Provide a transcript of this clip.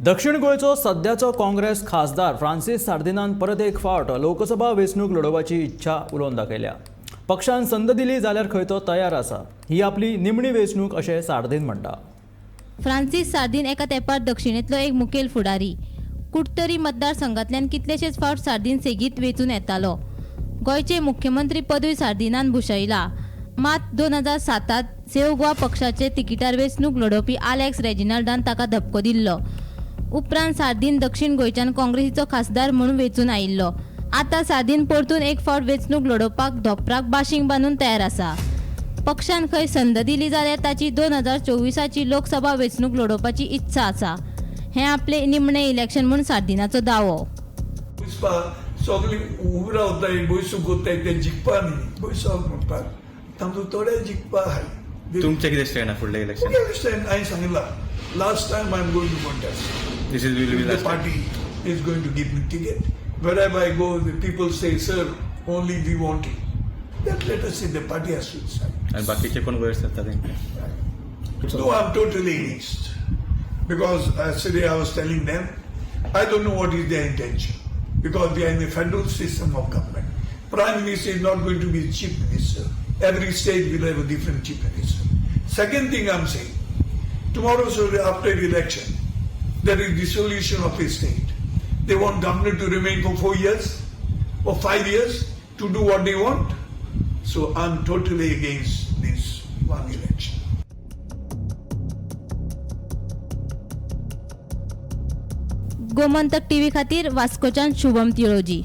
दक्षिण गोंयचो सद्याचो काँग्रेस खासदार फ्रांसीस सार्दिनान परत एक फावट लोकसभा वेंचणूक लढोवपाची इच्छा उलोवन दाखयल्या. पक्षान संद दिली जाल्यार खंय तो तयार आसा. ही आपली निमणी वेंचणूक अशें सार्दीन म्हणटा. फ्रांसीस सार्दीन एका तेंपार दक्षिणेंतलो एक मुखेल फुडारी. कुडतरी मतदारसंघांतल्यान कितलेशेच फावट सार्दीन सेगीत वेंचून येतालो. गोंयचे मुख्यमंत्री पदूय सार्दिनान भुशयला. मात 2007 सेव गोवा पक्षाचे तिकिटार वेंचणूक लढोवपी आलेक्स रेजिनाल्डान ताका धपको दिल्लो. उपरांत सार्दीन दक्षिण गोंयच्यान काँग्रेसीचो खासदार म्हूण वेंचून आयिल्लो. आतां सार्दीन परतून एक फावट वेंचणूक लढोवपाक धोपराक बाशींग बांदून तयार आसा. पक्षान खंय संद दिली जाल्यार ताची 2024 लोकसभा वेंचणूक लढोवपाची इत्सा आसा. हें आपलें निमणें इलेक्शन म्हूण सार्दिनाचो दावो. सगळीं उबी रावताय, बयसूंक कोत्ताय, ते जिखपा न्ही, बयसोंक म्हणपाक तांतूं थोडे जिखपा आहाय. तुमचें कितें स्टँड आहा फुडलें इलेक्शन? स्टँड हांवें सांगिल्लां, last time I am going to contest. This is will be The last. Party is going to give me ticket. Wherever I go, the people say, sir, only we want it. That let us say the party has to decide. आनी बाकीचे कोण वयर सरता तेंकां? No, I'm totally against. Because yesterday I was telling them, I don't know what is their intention. Because we are in a federal system of government. Prime Minister is not going to be chief minister. Every state will have a different chief minister. Second thing I'm saying, tomorrow, sir, after the election, there is dissolution of a state. They want governor to remain for 4 years or 5 years to do what they want. So I'm totally against this one election. Gomantak TV खातीर वास्कोच्यान शुभम तिळोजी.